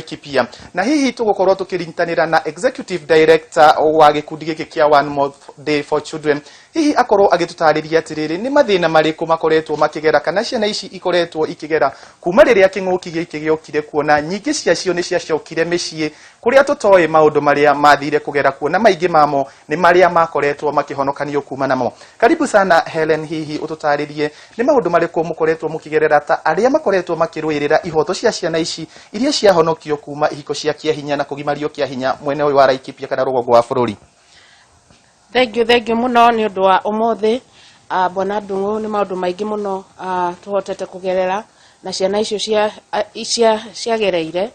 Laikipia. Na hihi tũgũkorwo tũkĩrintanĩra na executive director wa gĩkundi gĩkĩ kĩa One More Day for Children, hihi akorwo agĩtũtarĩria atĩrĩrĩ, nĩ mathĩna marĩkũ makoretwo makĩgera kana ciana ici ikoretwo ikĩgera kuma rĩrĩa kĩng'ũki gĩkĩ gĩokire, kuona nyingĩ ciacio nĩ ciacokire mĩciĩ kũrĩa tũtoĩ maũndũ marĩa mathire kũgera kuo, na maingĩ mamo nĩ marĩa makoretwo makĩhonokanio kuma namo. Karibu sana Helen, hihi ũtũtarĩrie nĩ maũndũ marĩkũ mũkoretwo mũkĩgerera ta arĩa makoretwo makĩrũĩrĩra ihoto cia ciana ici iria ciahonokio kuma ihiko cia kĩahinya na kũgimario kĩahinya mwena ũyũ wa Laikipia kana rũgongo wa bũrũri? Thank you, thank you mũno nĩ ũndũ wa ũmũthĩ. Bwana Ndung'u, nĩ maũndũ maingĩ mũno tũhotete kũgerera na ciana icio cia ciagereire,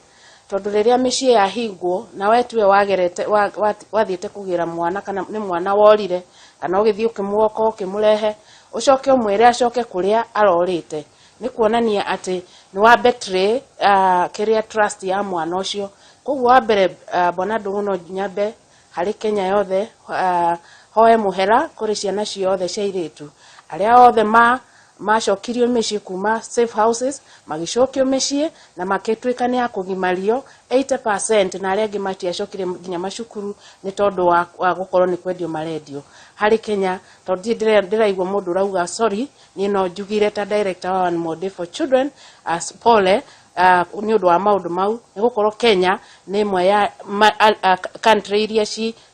tondũ rĩrĩa mĩciĩ yahingwo na we tiwe wagerete wathiĩte kũgĩra mwana, kana nĩ mwana worire, kana ũgĩthiĩ ũkĩmuoka ũkĩmũrehe, ũcoke ũmwĩre acoke kũrĩa arorĩte, nĩ kuonania atĩ nĩ wa betray kĩrĩa trust ya mwana ũcio. Koguo wa mbere, Bwana Ndung'u, no nyambe harĩ Kenya yothe hoe mũhera kũrĩ ciana ciothe cia airĩtu arĩa othe ma macokirio mĩciĩ kuma safe houses, magĩcokio mĩciĩ na makĩtuĩka nĩ a kũgimario 80%, na arĩa angĩ matiacokire nginya macukuru nĩ tondũ wa gũkorwo nĩ kwendio marendio harĩ Kenya, tondũ ndirĩ ndĩraigua mũndũ ũrauga sorry. Niĩ no njugire ta director wa One More Day for Children as pole nĩ ũndũ wa maũndũ mau, nĩ gũkorwo Kenya nĩ ĩmwe ya country iria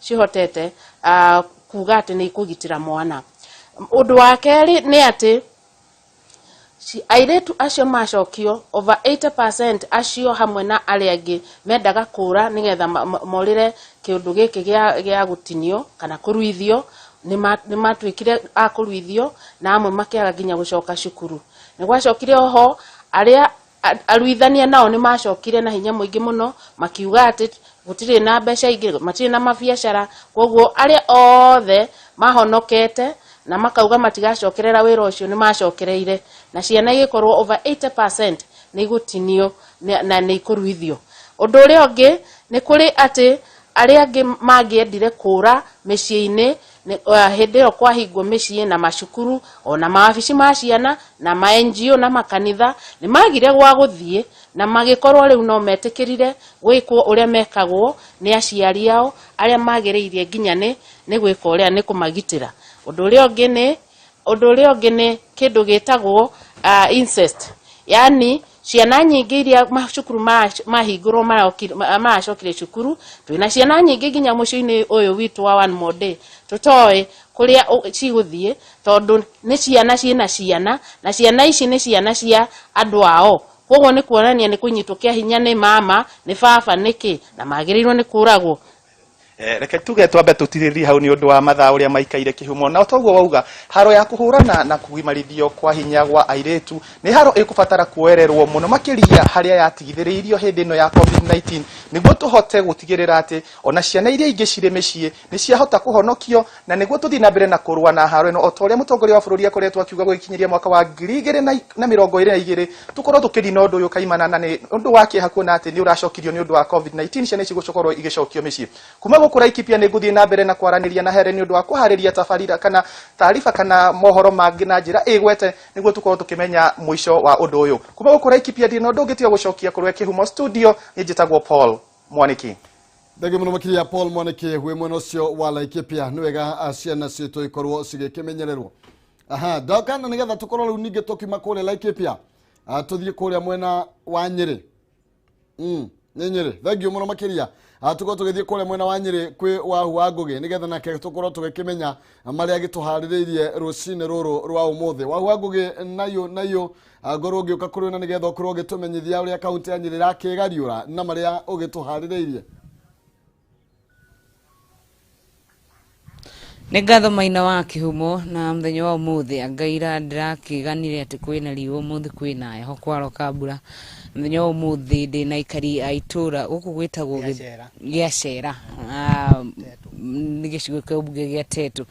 cihotete kuga atĩ nĩ ikũgitĩra mwana. Ũndũ wa kerĩ nĩ atĩ airĩtu acio macokio, over 80% acio hamwe na arĩa angĩ mendaga kũra nĩgetha morĩre kĩũndũ gĩkĩ gĩa gũtinio kana kũruithio, nĩ matuĩkire a kũruithio, na amwe makĩaga nginya gũcoka cukuru. Nĩ gwacokire oho arĩa aruithania nao nĩ macokire na hinya mũingĩ mũno, makiuga atĩ gũtirĩ na mbeca ingĩ, matirĩ na mabiacara. Koguo arĩa othe mahonokete na makauga matigacokerera wĩra ũcio nĩ macokereire, na ciana igĩkorwo over 80% nĩ igũtinio na nĩ ikũruithio. Ũndũ ũrĩa ũngĩ nĩ kũrĩ atĩ arĩa angĩ mangĩendire kũra mĩciĩ-inĩ hĩndĩ ĩyo kwahingwo mĩciĩ na macukuru ona mawabici ma ciana na ma NGO na makanitha, nĩ magire gwa gũthiĩ na magĩkorwo rĩu no metĩkĩrire gwĩkwo ũrĩa mekagwo nĩ aciari ao arĩa magĩrĩirie nginya nĩ gwĩka ũrĩa nĩ kũmagitĩra. Ũndũ ũrĩa ũngĩ nĩ kĩndũ gĩtagwo incest, yani ciana nyingĩ iria macukuru mahingũrwo maracokire cukuru, twĩna ciana nyingĩ nginya mũciĩ-inĩ ũyũ witũ wa One More Day tũtoĩ kũrĩa cigũthiĩ, tondũ nĩ ciana ciĩna ciana, na ciana ici nĩ ciana cia andũ ao. Koguo nĩ kuonania nĩ kũnyitwo kĩa hinya nĩ mama, nĩ baba, nĩkĩ, na magĩrĩirwo nĩ kũragwo. Reke tuge twambe tũtirĩrie hau nĩ ũndũ wa mathaa ũrĩa maikaire kĩhumo. Na toguo wauga, haro ya kũhũrana na kũgimarithio kwa hinya gwa airĩtu nĩ haro ĩkũbatara kuoererwo mũno makĩria harĩa yatigithĩrĩirio hĩndĩ ĩno ya COVID-19, nĩguo tũhote gũtigĩrĩra atĩ ona ciana iria ingĩ cirĩ mĩciĩ nĩ ciahota kũhonokio, na nĩguo tũthiĩ na mbere na kũrũa na haro ĩno o ta ũrĩa mũtongoria wa bũrũri akoretwo akiuga gũgĩkinyĩria mwaka wa 2022 tũkorwo tũkĩnina ũndũ ũyũ kaimana. Na nĩ ũndũ wa kĩeha kuona atĩ nĩ ũracokirio nĩ ũndũ wa COVID-19, ciana ici gũkorwo igĩcokio mĩciĩ. Kuma gũkũ Laikipia nĩ ngũthiĩ na mbere na kwaranĩria na Helen nĩ ũndũ wa kũharĩria tabarĩra kana taariba kana mohoro mangĩ na njĩra ĩgwete, nĩguo tũkorwo tũkĩmenya mũico wa ũndũ ũyũ. Kuma gũkũ Laikipia ndirĩ na ũndũ ũngĩ tiga gũcokia kũrĩ kĩhumo studio. Niĩ njĩtagwo Paul Mwaniki. Thengiũ mũno makĩria, Paul Mwaniki, wĩ mwena ũcio wa Laikipia. Nĩ wega ciana citũ ikorwo cigĩkĩmenyererwo. Aha, ndokana nĩgetha tũkorwo rĩu ningĩ tũkiuma kũrĩa Laikipia, tũthiĩ kũrĩa mwena wa Nyĩrĩ. Nĩ Nyĩrĩ. Thengiũ mũno makĩria. Tũkorwo tũgĩthiĩ kũrĩa mwena wa Nyĩrĩ kwĩ Wahu wa Ngũgĩ, nĩgetha nake tũkorwo tũgĩkĩmenya marĩa agĩtũharĩrĩirie rũcinĩ rũrũ rwa ũmũthĩ. Wahu wa Ngũgĩ, nayo nayo ngorwo ngĩũka kũrĩ na nĩgetha ũkorwo ũgĩtũmenyithia ũrĩa kaunti ya Nyĩrĩ ĩrakĩgariũra na marĩa ũgĩtũharĩrĩirie. Nĩ ngatho, Maina wa Kĩhumo. Na mũthenya wa ũmũthĩ angaira ndĩrakĩganire atĩ kwĩna riũa, ũmũthĩ kwĩna heho, kwaroka mbura. Mũthenya wa ũmũthĩ ndĩna aikari a itũra gũkũ gwĩtagwo gĩa Cera. Nĩ gĩcigo kĩa ũmbunge gĩa Tetu,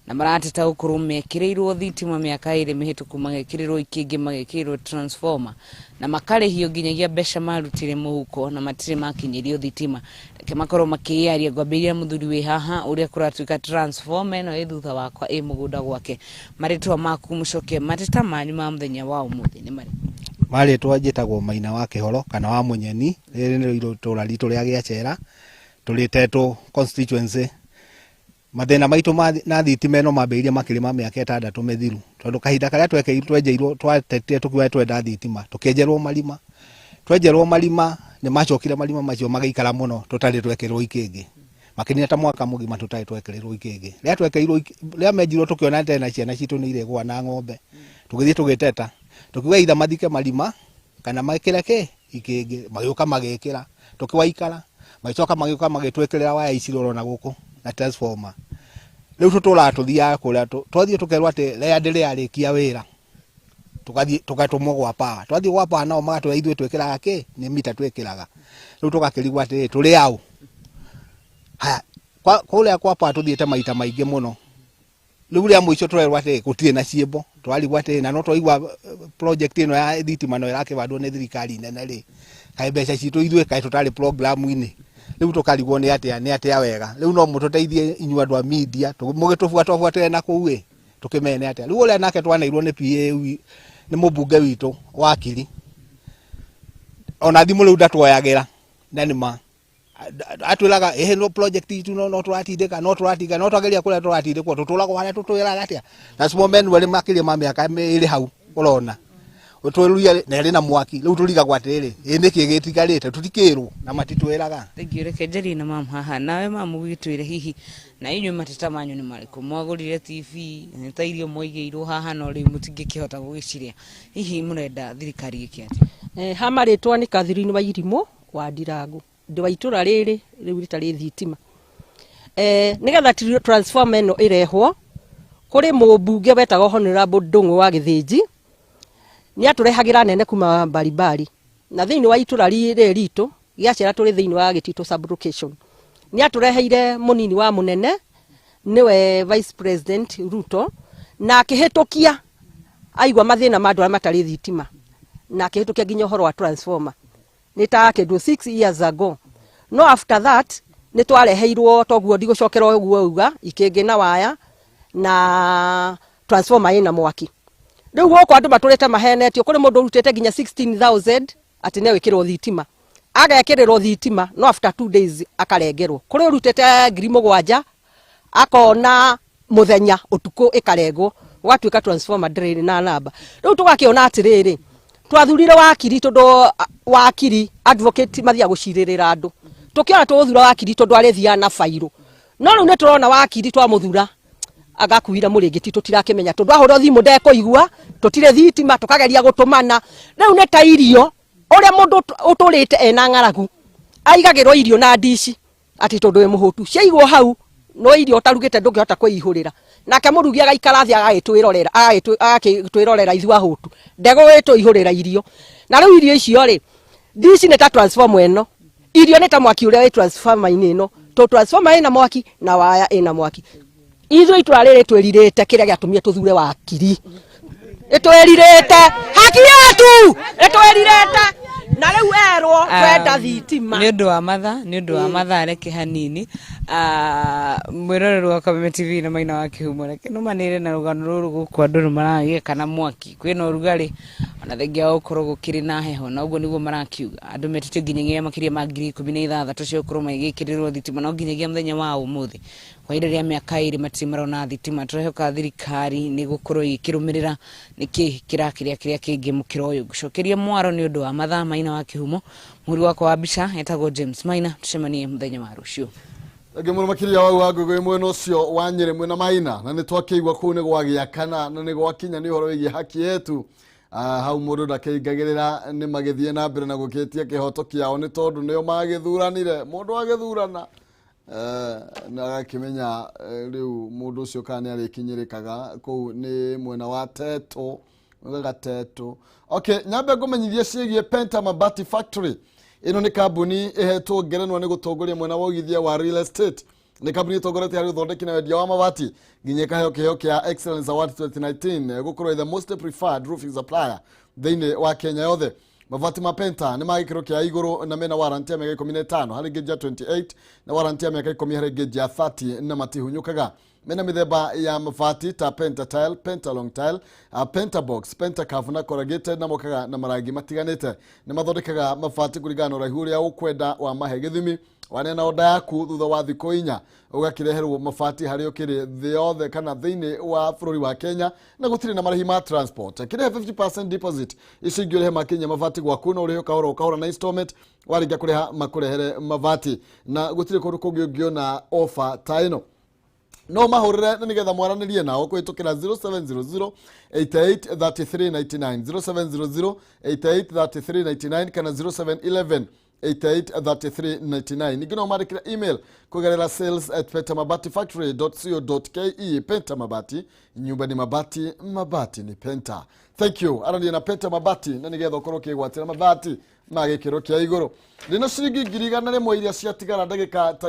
na marateta gũkorwo mekĩrĩirwo thitima mĩaka 2 mĩhĩtũku, magekĩrĩrwo ikĩngĩ, magekĩrĩrwo transformer na makarĩhio nginyagia mbeca marutire mũhuko, na matirĩ makinyĩrio thitima. Reke makorwo makĩyaria. Ngwambĩrĩria mũthuri wĩ haha ũrĩa kũratuĩka transformer ĩno ĩ thutha wakwa ĩ mũgũnda gwake. Marĩtwa maku, mũcoke mateta manyu ma mũthenya wa ũmũthĩ nĩ marĩkũ? Marĩtwa njĩtagwo Maina wa Kĩhoro kana wa Mũnyeni. Rĩrĩ nĩ itũra ritũ rĩa Gĩacera, tũrĩtetwo constituency. Mathĩna maitũ na thitima ĩno mambĩrĩirie makĩria ma mĩaka 6 mĩthiru, tondũ kahinda karĩa twenjeirwo twatetire tũkiuga twenda thitima, tũkĩenjerwo marima. Twenjerwo marima nĩ macokire marima macio magĩikara mũno tũtarĩ twekĩrwo ikĩngĩ, makĩnina ta mwaka mũgima tũtarĩ twekĩrĩrwo ikĩngĩ. Rĩrĩa twekĩrirwo, rĩrĩa menjirwo, tũkĩona tena ciana citũ nĩ irĩgũa na ng'ombe, tũgĩthiĩ tũgĩteta tũkiuga itha mathike marima kana mekĩre kĩ ikĩngĩ. Magĩũka magĩkĩra, tũkĩwaikara, magĩcoka magĩũka magĩtwĩkĩrĩra waya ici ũrona gũkũ na transformer. Rĩu tũtũraga tũthiaga kũrĩa, twathiĩ tũkerwo atĩ rĩa ndĩrĩ yarĩkia wĩra, tũgathiĩ tũgatũmwo gwa power. Twathiĩ gwa power nao magatwĩra ithuĩ twĩkĩraga kĩ nĩ mita twĩkĩraga. Rĩu tũgakĩrigwo atĩrĩ, tũrĩ aũ? Haya, kũrĩa kwa power tũthiĩte maita maingĩ mũno. Rĩu rĩa mũico tũrerwo atĩrĩ gũtirĩ na ciĩmbo. Twarigwo atĩrĩ, na no twaigua project ĩno ya thitima no ĩrakĩbandwo nĩ thirikari nene rĩ, kaĩ mbeca citũ ithuĩ kaĩ tũtarĩ programu-inĩ? Rĩu tũkarigwo nĩ atĩa, nĩ atĩa wega. Rĩu no mũtũteithie inyuĩ andũ a media, mũgĩtũbuatwabuatĩre na kũu ĩ, tũkĩmene atĩa. Rĩu ũrĩa nake twaneirwo nĩ PA nĩ mũmbunge witũ wakiri, ona thimũ rĩu ndatwoyagĩra, na nĩ ma atwĩraga ĩhĩ no project itu no tũratindĩka, no tũratindĩka, no twageria kũrĩa tũratindĩkwo, tũtũragwo harĩa tũtwĩraga atĩa. Na small men wale makĩria ma mĩaka 2 hau ũrona ũtwĩruia na ĩrĩ na mwaki. Rĩu tũrigagwo atĩrĩrĩ, ĩ nĩkĩ gĩtigarĩte? Tũtikĩrwo na matitwĩraga. Thengiũ. Reke njarie na mamu haha. Nawe mamu, gĩtwĩre hihi na inyuĩ mateta manyu nĩ marĩkũ? Mwagũrire TV nĩ ta irio mwaigĩirwo haha, no rĩu mũtingĩkĩhota gũgĩcirĩa. Hihi mũrenda thirikari ĩke atĩa? Ha marĩtwa nĩ Catherine wa Irimũ wa Ndirangu, ndĩ wa itũra rĩrĩ rĩu rĩtarĩ thitima. Nĩgetha transformer ĩno ĩrehwo, kũrĩ mũmbunge wetagwo Honorable Ndung'u wa Gĩthĩnji, nĩ atũrehagĩra nene kuma mbalimbali, na thĩinĩ wa itũra rĩrĩ ritũ Gĩacera, tũrĩ thĩinĩ wa Gĩtitũ sub-location. Nĩ atũreheire mũnini wa mũnene, nĩwe Vice President Ruto, na akĩhĩtũkia aigua mathĩna ma andũ arĩa matarĩ thitima, na akĩhĩtũkia nginya ũhoro wa transformer nĩ ta kĩndũ 6 years ago. No after that nĩ twareheirwo toguo, ndigũcokera ũguo uga, ikĩngĩ na waya na transformer ĩna mwaki. Rĩu gũkũ andũ matũrĩte mahenetio. Kũrĩ mũndũ ũrutĩte nginya 16,000 atĩ nĩ egwĩkĩrwo thitima, agekĩrĩrwo thitima, no after 2 days akarengerwo. Kũrĩ ũrutĩte 7,000, akona mũthenya ũtukũ ĩkarengwo, gũgatuĩka transformer ndĩrĩ na namba. Rĩu tũgakĩona atĩrĩrĩ, twathurire wakiri tondũ wakiri advocate mathiaga gũcirĩrĩra andũ. Tũkĩona tũgũthura wakiri tondũ arĩthiaga na bairũ, no rĩu nĩ tũrona wakiri twamũthura agakuire mũrĩngĩti, tũtirakĩmenya tondũ ahũrwo thimũ ndekũigua, tũtirĩ thitima, tũkageria gũtũmana. Rĩu nĩ ta irio, ũrĩa mũndũ ũtũrĩte ena ng'aragu aigagĩrwo irio na ndici atĩ tondũ wĩ mũhũtu, ciaigwo hau, no irio ũtarugĩte ndũngĩhota kwĩihũrĩra. Nake mũrugi agaikara thĩ agagĩtwĩrorera, agagĩtwĩrorera ithuĩ ahũtu, ndegũgĩtũihũrĩra irio. Na rĩu irio icio rĩ, ndici nĩ ta transformer ĩno, irio nĩ ta mwaki ũrĩa wĩ transformer-inĩ ĩno, to transformer ĩna mwaki na waya ĩna mwaki. Ithuĩ itũra rĩrĩ twĩrirĩte kĩrĩa gĩatũmire tũthure wakiri, ĩtwĩrirĩte haki yetu, ĩtwĩrirĩte na rĩu erwo twenda thitima. Nĩ ũndũ wa mathaa, nĩ ũndũ wa mathaa, reke hanini. Mwĩroreri wa Kameme TV na Maina wa Kĩhumo, reke nũmanĩre na rũgano rũrũ. Gũkũ andũ nĩ maragĩka na mwaki, kwĩna ũrugarĩ ona thengia wa gũkorwo gũkĩrĩ na heho, na ũguo nĩguo marakiuga. Andũ metĩtio nginyagia makĩria ma 16,000 cia gũkorwo magĩkĩrĩrwo thitima, no nginyagia mũthenya wa ũmũthĩ, kwa ihinda rĩa mĩaka 2, matirĩ marona thitima. Tũrehoka thirikari nĩ gũkorwo ĩgĩkĩrũmĩrĩra nĩkĩ kĩrakĩrĩa kĩrĩa kĩngĩ mũkĩra ũyũ. Ngũcokeria mwaro nĩ ũndũ wa mathaa. Maina wa Kĩhumo, mũhuri wakwa wa mbica etagwo James Maina. Tũcemanie mũthenya wa rũciũ. Thengiũ mũno makĩria wau wa ngũgĩ mwena ũcio wa Nyĩrĩ mwena Maina, na nĩ twakĩigua kũu nĩ gwagĩakana na nĩ gwakinya nĩ ũhoro wĩgiĩ haki yetu. Hau mũndũ ndakĩingagĩrĩra, nĩ magĩthiĩ na mbere na gũkĩtia kĩhoto kĩao, nĩ tondũ nĩo magĩthuranire. Mũndũ agĩthurana na agakĩmenya rĩu mũndũ ũcio kana nĩ arĩkinyĩrĩkaga. Kũu nĩ mwena wa Teto, ugaga Teto. Okay, nyambe ngũmenyithie ciĩgiĩ Penta Mabati Factory. Ĩno nĩ kambuni ĩhetwo ngerenwa nĩ gũtongoria mwena wa ũigithia wa real estate. Nĩ kambuni ĩtongoretie harĩ ũthondeki na wendia wa mabati, nginya ĩkaheo kĩheo kĩa Excellence Award 2019 gũkorwo the most preferred roofing supplier thĩinĩ wa Kenya yothe. Mabati ma Penta nĩ ma gĩkĩro kĩa igũrũ na mena warranty ya mĩaka 15 harĩ gauge ya 28 na warranty ya mĩaka 10 harĩ gauge ya 30, na matihunyũkaga. Mena mĩthemba ya mabati ta pentatile, pentalong tile, pentabox, pentacurve na corrugated, na mokaga na marangi matiganĩte. Nĩ mathondekaga mabati kũringana na ũraihu ũrĩa ũkwenda wa mahe gĩthimi. Waneana oda yaku thutha wa thikũ 4 ũgakĩreherwo mabati harĩa ũkĩrĩ thĩ yothe kana thĩinĩ wa bũrũri wa Kenya, na gũtirĩ na marĩhi ma transport. Kĩrĩhe 50% deposit, icio ingĩ ũrĩhe makinya mabati gwaku, no ũrĩhe kahora o kahora na installment, warĩkia kũrĩha makũrehere mabati, na gũtirĩ kũndũ kũngĩ ũngĩona offer ta ĩno. No mahũrĩre na nĩgetha mwaranĩrie nao kũhĩtũkĩra 0700 88 33 99, 0700 88 33 99 kana 0711 88 33 99. Ningĩ no mandĩkĩre email kũgerera sales@pentamabatifactory.co.ke. Penta Mabati, nyumba ni mabati, mabati ni Penta. Thank you. Arania na Penta Mabati na nĩgetha ũkorwo ũkĩgwatĩra mabati ma gĩkĩro kĩa igũrũ. Ndĩna ciringi 100,000 iria ciatigara ndagĩka ta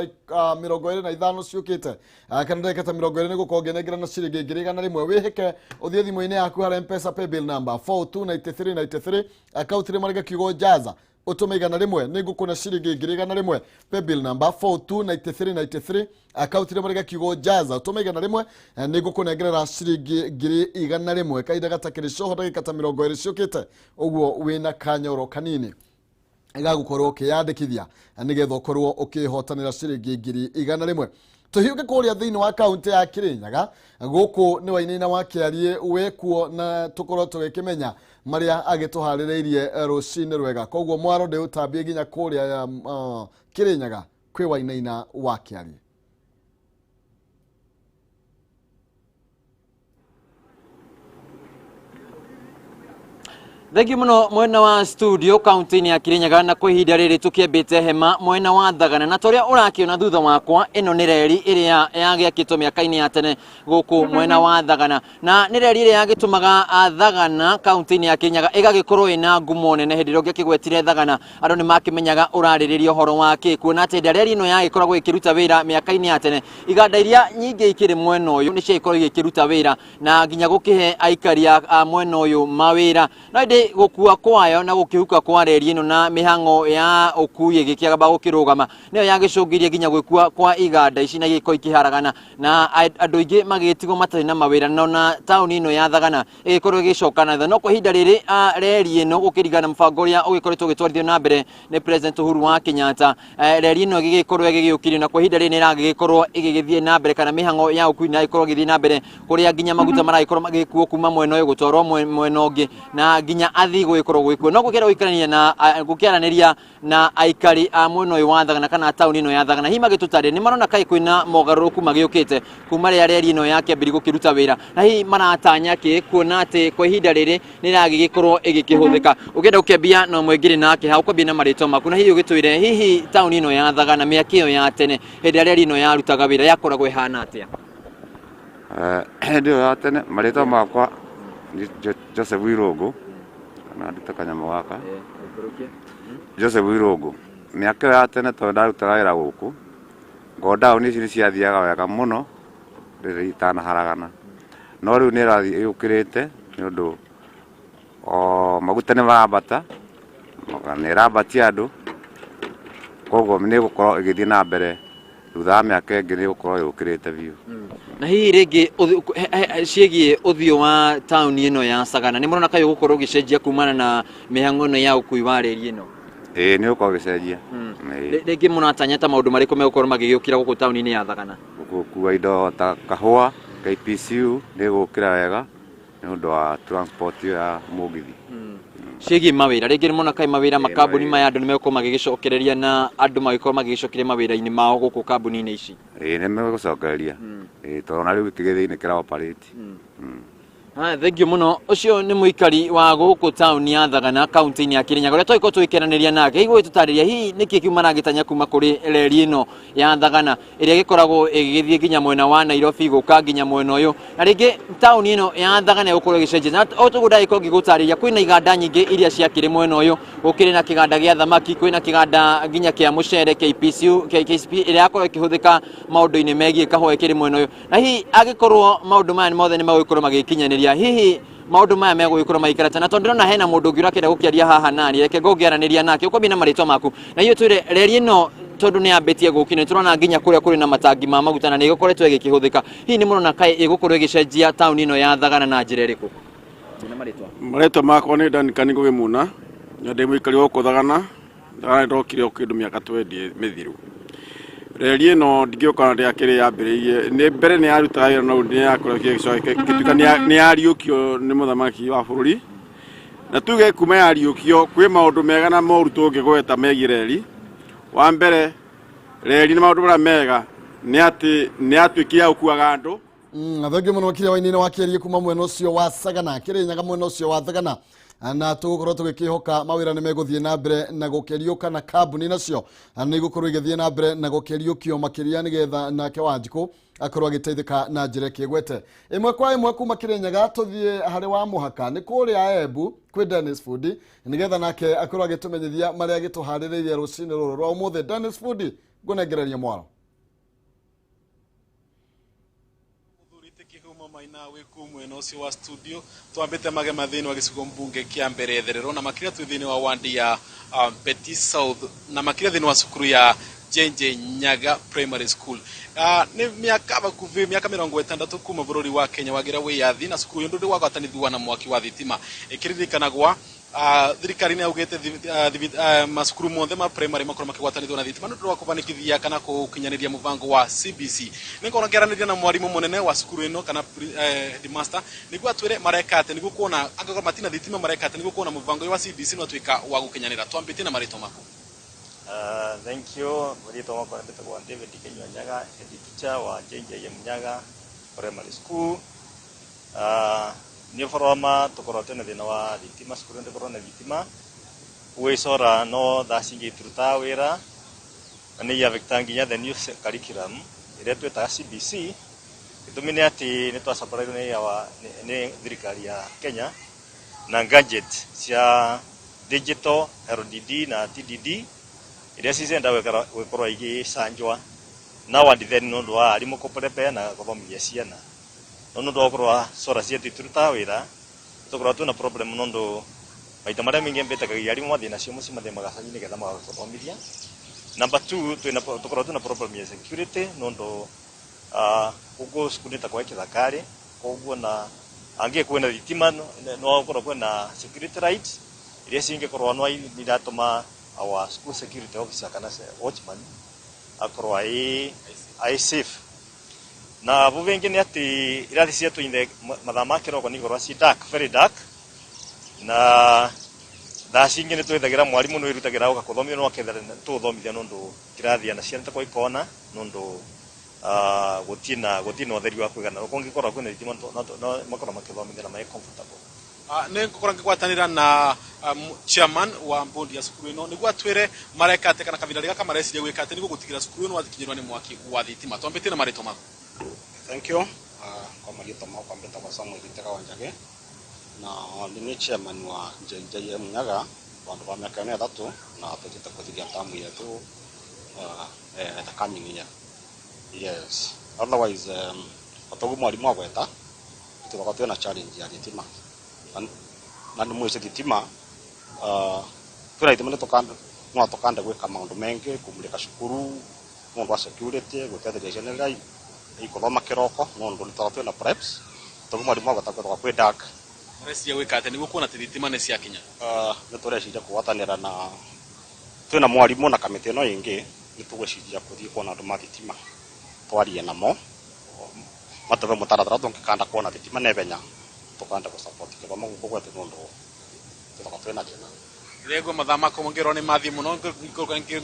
25 ciũkĩte, kana ndagĩka ta 20 nĩ gũkorwo ngĩnengera na ciringi 100,000. Wĩhĩke ũthiĩ thimũ-inĩ yaku harĩa M-Pesa paybill number 429393, akaunti rĩmwe rĩge kiugo jaza, ũtũme 100, nĩ ngũkũna ciringi 100,000. Paybill number 429393, akaunti rĩmwe rĩge kiugo jaza, ũtũme 100, nĩ ngũkũnengerera ciringi 100,000 kahinda gatakĩrĩ coho, ndagĩka ta 20 ciũkĩte ũguo, wĩna kanyoro kanini gagũkorwo ũkĩyandĩkithia nĩgetha ũkorwo ũkĩhotanĩra ciringi 100,000. Tũhiũke kũrĩa thĩinĩ wa kaunti ya Kirinyaga, gũkũ nĩ Wainaina wa Kĩariĩ wĩkuo, na tũkorwo tũgĩkĩmenya marĩa agĩtũharĩrĩirie rũcinĩ rwega. Koguo mwaro ndĩũtambie nginya kũrĩa Kirinyaga kwĩ Wainaina wa Kĩariĩ. Thengiũ mũno mwena wa studio kaunti-inĩ ya Kirinyaga, na kwa ihinda rĩrĩ tũkĩambĩte hema mwena wa Thagana, na torĩa ũrakĩona thutha wakwa, ĩno nĩ reri ĩrĩa yagĩakĩtwo mĩaka-inĩ ya tene gũkũ mwena wa Thagana, na nĩ reri ĩrĩa yagĩtũmaga Thagana kaunti-inĩ ya Kirinyaga ĩgagĩkorwo ĩna ngumo nene. Hĩndĩ ĩrĩa ũngĩakĩgwetire Thagana, andũ nĩ makĩmenyaga ũrarĩrĩria ũhoro wa kĩ, kuona atĩ hĩndĩ ĩrĩa reri ĩno yagĩkoragwo ĩkĩruta wĩra mĩaka-inĩ ya tene, iganda iria nyingĩ ikĩrĩ mwena ũyũ nĩ ciagĩkorwo igĩkĩruta wĩra na nginya gũkĩhe aikari a mwena ũyũ mawĩra. No ĩndĩ gũkua kwayo na gũkĩhuka kwa reri ĩno na mĩhang'o ya ũkui ĩgĩkĩamba gũkĩrũgama, nĩyo yagĩcũngĩrĩria nginya gwĩkua kwa iganda ici na igĩkorwo ikĩharagana, na andũ aingĩ magĩtigwo matarĩ na mawĩra, na ona taũni ĩno ya Thagana ĩgĩkorwo ĩgĩcoka na thutha. No kwa ihinda rĩrĩ, reri ĩno gũkĩringana na mũbango ũrĩa ũgĩkoretwo ũgĩtwarithio na mbere nĩ President Uhuru wa Kenyatta, reri ĩno ĩgĩgĩkorwo ĩgĩgĩũkĩrio, na kwa ihinda rĩrĩ nĩ ĩragĩgĩkorwo ĩgĩgĩthiĩ na mbere, kana mĩhang'o ya ũkui nĩ ĩragĩkorwo ĩgĩthiĩ na mbere, kũrĩa nginya maguta maragĩkorwo magĩkuo kuma mwena ũyũ gũtwarwo mwena ũngĩ, na nginya athii gũgĩkorwo gwĩkuo. No gũkĩenda gũikarania na gũkĩaranĩria na aikari a mwena ũyũ wa Thagana kana taũni ĩno ya Thagana, hihi magĩtũtarĩria nĩ marona kaĩ kwĩna mogarũrũku magĩũkĩte kuma rĩrĩa reri ĩno yakĩambĩrĩria gũkĩruta wĩra, na hihi maratanya kĩ kuona atĩ kwa ihinda rĩrĩ nĩ ĩragĩgĩkorwo ĩgĩkĩhũthĩka. Ũngĩenda gũkĩambia na ũmwe ngĩrĩ nake hau, ũkwambia na marĩtwa maku, na hihi ũgĩtwĩre hihi taũni ĩno ya Thagana mĩaka ĩyo ya tene hĩndĩ ĩrĩa reri ĩno yarutaga wĩra yakoragwo ĩhana atĩa? Hĩndĩ ĩyo ya tene, marĩtwa makwa nĩ Joseph Irũngũ, kana ndute kanyamũ gaka, Joseph Irũngũ. Mĩaka ĩyo ya tene, tondũ ndarutaga wĩra gũkũ, godown ici nĩ ciathiaga wega mũno rĩrĩa itanaharagana, no rĩu nĩ ĩrathiĩ ĩũkĩrĩte nĩ ũndũ o maguta nĩ marambata na ĩrambatia andũ, koguo nĩ ĩgũkorwo ĩgĩthiĩ na mbere. Thutha wa mĩaka ĩngĩ nĩ ĩgũkorwo yũkĩrĩte biũ. Na hihi rĩngĩ ciĩgiĩ ũthiũ wa taũni ĩno ya Sagana, nĩ mũrona kaĩ ũgũkorwo ũgĩcenjia kumana na mĩhang'o ĩno ya ũkui wa reri ĩno? Ĩĩ, nĩ ũgũkorwo ũgĩcenjia. Ĩĩ. Rĩngĩ mũratanya ta maũndũ marĩkũ megũkorwo magĩgĩũkĩra gũkũ taũni-inĩ ya Thagana? Gũkua indo ta kahũa KPCU nĩ ĩgũkĩra wega nĩ ũndũ wa transport ĩyo ya mũgithi. Ciĩgiĩ mawĩra, rĩngĩ nĩ mona kaĩ mawĩra Ĩĩ, makambuni mawĩra. maya andũ nĩ megũkorwo magĩgĩcokereria na andũ magĩkorwo magĩgĩcokeria mawĩra-inĩ mao gũkũ kambuni-inĩ ici? Ĩĩ, nĩ megũcokereria. Ĩĩ, tondũ ona rĩu kĩgĩthĩ-inĩ kĩra operate. Haya, thengiũ mũno. Ũcio nĩ mũikari wa gũkũ taũni ya Thagana kaunti-inĩ ya Kirinyaga ũrĩa twagĩkorwo tũgĩkenanĩria nake, hihi gũgĩtũtarĩria hihi nĩkĩ kĩu maragĩtanya kuma kũrĩ reri ĩno ya Thagana ĩrĩa ĩgĩkoragwo ĩgĩgĩthiĩ nginya mwena wa Nairobi gũka nginya mwena ũyũ, na rĩngĩ taũni ĩno ya Thagana ĩgũkorwo ĩgĩcenjia. Na o toguo ndagĩkorwo ngĩgũtarĩria, kwĩna iganda nyingĩ iria ciakĩrĩ mwena ũyũ, gũkĩrĩ na kĩganda gĩa thamaki, kwĩna kĩganda nginya kĩa mũcere KPCU, KCP ĩrĩa yakorwo ĩkĩhũthĩka maũndũ-inĩ megiĩ kahũa ĩkĩrĩ mwena ũyũ. Na hihi angĩkorwo maũndũ maya mothe nĩ megũgĩkorwo magĩkinyanĩria, hihi maũndũ maya megũgĩkorwo magĩikara na tondũ ndĩrona hena mũndũ ũngĩ ũrakĩenda gũkĩaria haha nani, reke ngũngĩaranĩria nake. Ũkwambia na marĩtwa maku na hihi ũtwĩre reri ĩno Tondu nĩ yambĩtie gũkina, tũrona nginya kũrĩa kũrĩ na matangi ma maguta na nĩ ĩgũkoretwo ĩgĩkĩhũthĩka. Hihi nĩ mũrona kaĩ ĩgũkorwo ĩgĩcenjia taũni ĩno ya Thagana na njĩra ĩrĩkũ? Marĩtwa makwa nĩ Duncan Ngũgĩ Muna, na ndĩ mũikari wa gũkũ Thagana. Thagana nĩ ndokire o kĩndũ mĩaka 20 mĩthiru. Reri ĩno ndingĩũka ndĩakĩrĩ yambĩrĩirie nĩ mbere nĩ yarutaga wĩra, no nĩ yakoretwo ĩgĩcoka ĩgĩtuĩka nĩ yariũkio nĩ mũthamaki wa bũrũri. Na tuge kuma yariũkio kwĩ maũndũ mega na moru tũngĩgweta megiĩ reri. Wa mbere, reri nĩ maũndũ marĩa mega nĩ atĩ nĩ yatuĩkire ya gũkuaga andũ. Thengiũ mũno makĩria wainĩinĩ wa kĩerie kuma mwena ũcio wa Sagana, Kĩrĩnyaga, mwena ũcio wa Thagana, na tũgũkorwo tũgĩkĩhoka mawĩra nĩ megũthiĩ na mbere na gũkĩriũka, na kambuni nacio nĩ igũkorwo igĩthiĩ na mbere na gũkĩriũkio makĩria, nĩgetha nake Wanjikũ akorwo agĩteithĩka na njĩra ĩkĩgwete. Ĩmwe kwa ĩmwe kuma Kĩrĩnyaga tũthiĩ harĩ wa mũhaka nĩ kũrĩa Embu kwĩ Dennis Fundi, nĩgetha nake akorwo agĩtũmenyithia marĩa agĩtũharĩrĩirie rũcinĩ rũrũ rwa ũmũthĩ. Dennis Fundi, ngũnengereria mwaro. Kihumo Maina wiku mwena ucio wa studio, twambite magema thiini wa gicigo mbunge kia mbere therero, na makiria twi thiini wa wandi ya Petit South, na makiria thiini wa cukuru ya JJ Nyaga Primary School. Nĩ mĩaka bakuvi mĩaka 60 kuma bũrũri wa Kenya wagira wĩyathi, na cukuru ũyũ ndũrĩ wagwatanithua na mwaki wa thitima. Ĩkĩririkanagwa thirikari nĩ yaugĩte macukuru mothe ma primary makorwo makĩgwatanithio na thitima nĩ ũndũ wa kũbanikithia kana gũkinyanĩria mũbango wa CBC. Nĩ ngorwo ngĩaranĩria na mwarimũ mũnene wa cukuru ĩno kana headmaster, nĩguo atwĩre mareka atĩ nĩguo kuona angĩkorwo matina thitima, mareka atĩ nĩguo kuona mũbango ũyũ wa CBC no tuĩka wa gũkinyanĩra. Twambĩtie na marĩtwa maku. Thank you. Marĩtwa makwa nĩtagwo David Kenywa Nyaga, head teacher wa JJM Nyaga Primary School. Nĩ ũhoro wa ma tũkorwo twĩna thĩna wa thitima cukuru, ndĩkorwo na thitima gwĩcora no thaa cingĩ itirutaga wĩra, na nĩ affecta nginya the new curriculum ĩrĩa twĩtaga CBC. Gĩtũmi nĩ atĩ nĩ twasupplyirwo nĩ thirikari ya Kenya na gadget cia digital LDD na TDD iria cicenda gwikorwo igĩcanjwa now and then nĩ ũndũ wa arimũ kũ na gũthomithia ciana, no nĩ ũndũ wa gũkorwo solar cietu itirutaga wĩra, tũkorwo twĩna problem nĩ ũndũ maita marĩa maingĩ mbĩtakagia arimũ mathiĩ nacio mũciĩ, mathiĩ magacanji nĩgetha magoka gũthomithia. Number two, twĩna tũkorwo twĩna problem ya security nĩ ũndũ gũkũ cukuru nĩ ta kwa kĩthakarĩ, koguo na angĩ kwĩna thitima no gũkorwo kwĩna security lights iria cingĩkorwo no iratũma our school security officer kana watchman akorwo ai safe. Na bu bingĩ nĩ atĩ irathi cietu in the mathaa ma kĩroko nĩ ikorwo ci dark, very dark, na thaa cingĩ nĩ twĩthagĩra mwarimũ nĩ wĩrutagĩra gũka kũthomithia, no akethera tũgũthomithia nĩ ũndũ kĩrathi ana ciana takwa ikona nĩ ũndũ gũtirĩ na ũtheri wa kũigana. Kũngĩkorwo kwĩna thitima no makorwo makĩthomithia na me comfortable. Nĩ ngũkorwo ngĩgwatanĩra na chairman wa board ya cukuru ĩno nĩguo atwĩre mareka atĩ kana kavinda gaka mareciria gwĩka atĩ nĩguo gũtigĩra cukuru ĩno wakinyĩrwo nĩ mwaki wa thitima. Twambĩtie na marĩtwa maku. Thank you. Kwa marĩtwa makwa mbĩtagwo Samuel Gitega Wanjage, na nĩ niĩ chairman wa JJM Nyaga vandu va miaka ĩno 3, na tũthiĩte kũthiria tamu yetu the coming year. Yes. Otherwise, otoguo mwarimu agweta, tũkoragwo twĩna challenge ya thitima, na nĩ mwĩci thitima, twĩna thitima nĩ tũkanda no tũkanda gwĩka maũndũ maingĩ, kũmulĩka cukuru nĩ ũndũ wa security, gũtetheria ciana rĩrĩa ikuthoma kĩroko, nĩ ũndũ nĩ tũkoragwo twĩna preps, toguo mwarimu agweta kwĩragwo kwĩ dark. Mareciria gwĩka atĩ nĩguo kuona atĩ thitima nĩ ciakinya? Nĩ tũreciria kũgwatanĩra na twĩna mwarimũ na kamĩtĩ ĩno ĩngĩ, nĩ tũgwĩciria kũthiĩ kuona andũ ma thitima, twarie namo matũhe mũtaratara tũngĩkanda kuona thitima naihenya, tũkanda gũ support gĩthomo gũkũ gwetu, nĩ ũndũ tũkoragwo twĩna thĩna. Rĩngĩ mathaa makwa ngĩrwo nĩ mathiĩ mũno,